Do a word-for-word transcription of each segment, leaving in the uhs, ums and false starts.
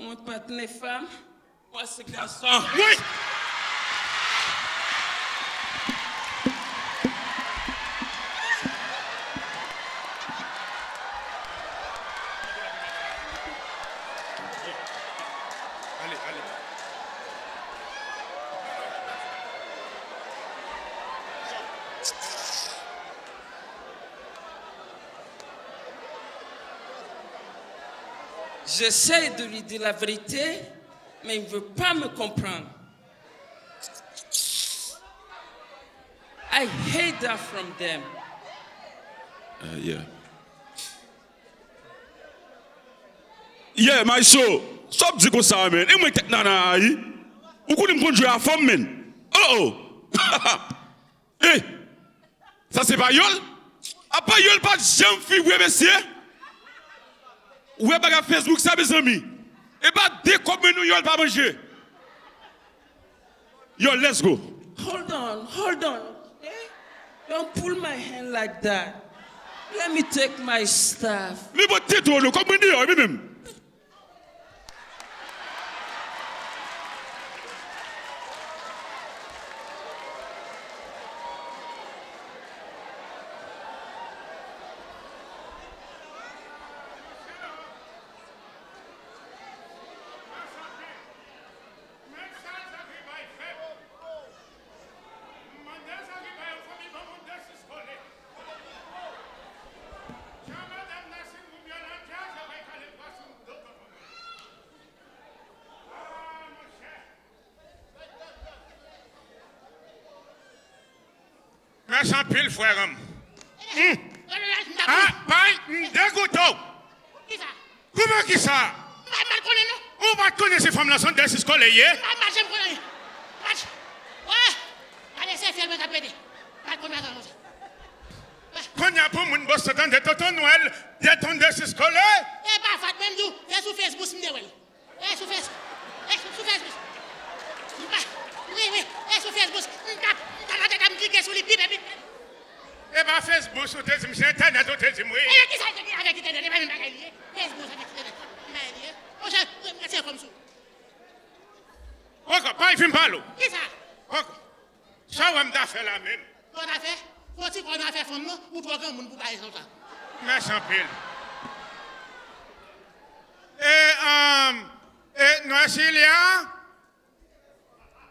Mwen pa t ne fanm, mwen se gason. Wi! Ale, ale. J'essaie de lui dire la vérité, mais il ne veut pas me comprendre. I hate that from them. Uh, yeah. Yeah, maestro. Sa w ap di konsa, man? E mwen tèt nana a, wi. Ou konnen m konn jwe a fanm, man. Oh, oh. Eh! Sa se payòl? A payòl pa janm fi vre, mesye. Ou wè bagay Facebook sa, mezanmi? E pa de kòb men nou yòl pa manje. Yo, let's go. Hold on, hold on, okay? Don't pull my hand like that. Let me take my stuff. Li pote tèt ou, kòb mwen deyò, wi menm. Mèsi anpil, frè m. Hmm. Ah, bay, m degoute w. Kisa? Kouman kisa? M pa mal konnen, non. Ou pa t konnen si fanm lan se yon dèsis kole ye? M pa mal janm konnen. Ach! Wè! Gade se fyèl mwen k ap pete. M pa t konnen bagay konsa. Kounye a pou moun Boston tande Tonton Nwèl, de ton dèsis kole. E pa fat, menm di w, se sou Facebook m te wè l. E sou Fes-, e sou, sou Facebook. M pa, wi, wi, e sou Facebook. M t ap, m t ap nan tèt m klike sou li, bip, bip. E pa Facebook ou te di m, se entènèt ou te di m, wi. E kisa l te gen avèk entènèt? E pa menm bagay li ye. Facebook avèk entènèt, pa menm bagay li ye. Monchè, mwen, mwen se kòm sou. Poko, pa fin pale w. Kisa? Poko. Sa w wè m ta fè la menm? Sa w ta fè? Fon ti kò nan afè fanm nan, ou twò granmoun pou bay sa w ta. Mèsi anpil. E, um, e, Nwè Silya?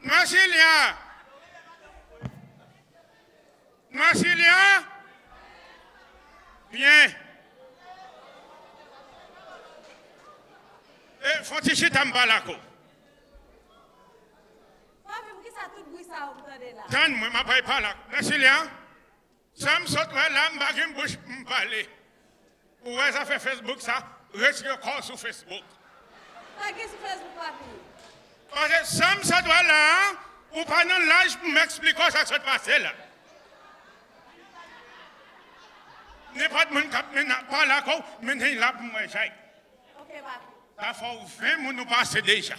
Nwè Silya? Nwè Silya? Byen. E, fon ti chita m pale ak ou. Papi, poukisa tout bri sa yo m tande la? Tann mwen, m ap bay pale ak Nwè Silya. Sa m sot wè la, m pa gen bouch pou m pale. Ou wè zafè Facebook sa, retire kò w sou Facebook. Sa gen sou Facebook, papi? Paske sa m sot wè la a, ou pa nan laj pou m eksplike w sa k sot pase la. Nenpòt moun k ap mennen pale ak ou, mennen l la pou m wè jay. Ok, papi. Sa fè w ven moun ou pase deja.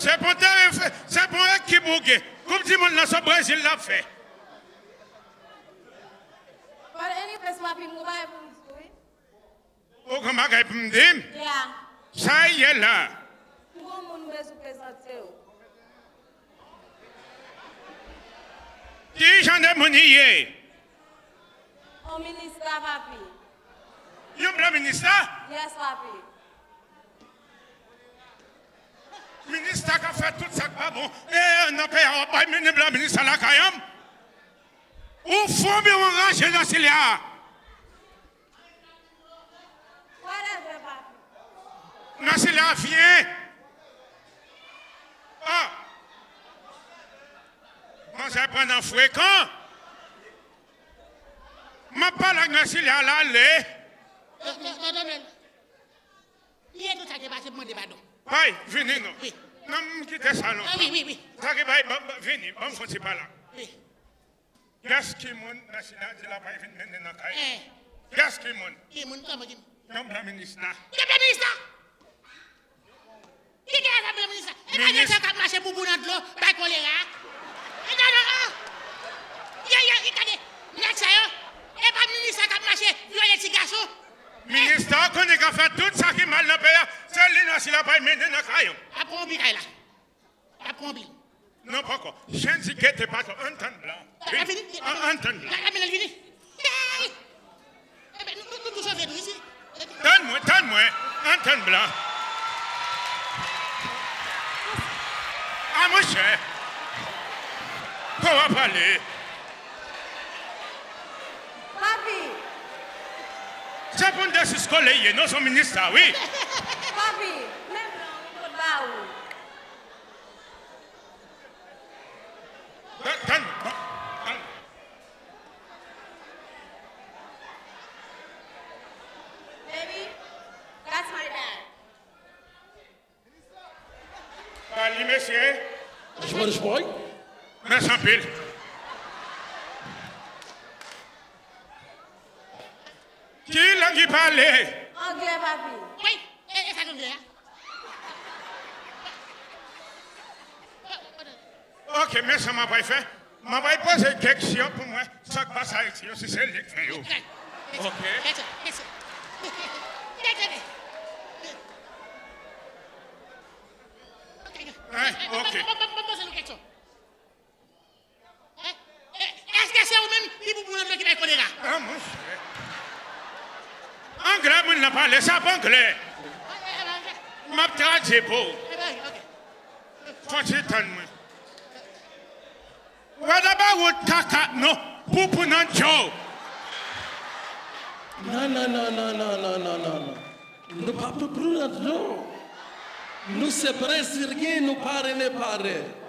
Se pou te, se pou ekip ou gen. Koup di mond lan se Brezil l ap fè. But anyways, papi, m gon bagay pou m di w, wi. Ou gen bagay pou m di m? Yeah. Sa y ye la? M gon moun m bezwen prezante w. Ki jan de moun li ye? On minista, papi. Yon blan minista? Yes, papi. Minista k ap fè tout sa k pa bon. E nan peyi a, w ap bay mennen blan minista lakay an m? Ou fou oubyen w anraje nan Silya a? Whatever, papi. Nan Silya a, vyen. Ah! Manzè pran nan frekan. M ap pale ak Nwè Silya a, l ale. Non, non, non, non, non. Bliye tout sa ki te pase, m mande padon. Bay, vini non. Wi. Non, m kite sa lontan. Ah, wi, wi, wi. Sa ki bay, ban, ban, vini, ban m fon ti pale. Wi. Guess ki moun Nwè Silya di l ap al vin mennen nan kay li? Eh. Guess ki moun? Ki moun? Kòman ki moun? Yon blan minista. Yon blan minista? Ki gen afè blan minista? E pa gen nèg k ap mache boubou nan dlo, bay kolera. E non, non, non. Yo, yo, gade. Nèg sa yo. ti gason. Minista, w konnen k ap fè tout sa ki mal nan peyi a, se li nan sila pa mennen nan kay ou. Ap pran yon bikay la. Ap pran bli. Non, poko. Chen di gete pato, ann tann blan. Wi. Ap vini. An, ann tann blan. Ap vini, vini. Hey! Ebyen, nou, nou, nou tou sove nou isi. Tann mwen, tann mwen. Ann tann blan. A monchè. Kò w ap pale. Papi. Se pou n desiskole ye, non, se yon minista, wi. Papi, men blan ou pot ba ou. Tann, tann, tann. Baby, that's my bag. Ba li, mesye. Jmon, jmon. Mèsi anpil. Ki lang li pale? Anglè, papi. Wi, e, e sa k anglè a? Ok, men sa m ap fè. M ap poze keksyon pou m wè sa k pase Ayiti yo, si se li k fè yo. Ok. Ok. Hein, ok. Èske se ou menm ki pou pran nan ki bay kolera? Ah, monchè. Anglè moun nan pale, sa pa anglè. M ap tradui pou ou. Fò ti tann mwen. What about kaka? Non, poupou nan djo. Non, non, non, non, non, non, non, non, non. Nou pa poupou nan djo. Nou se Brezilyen, nou pa rele pare.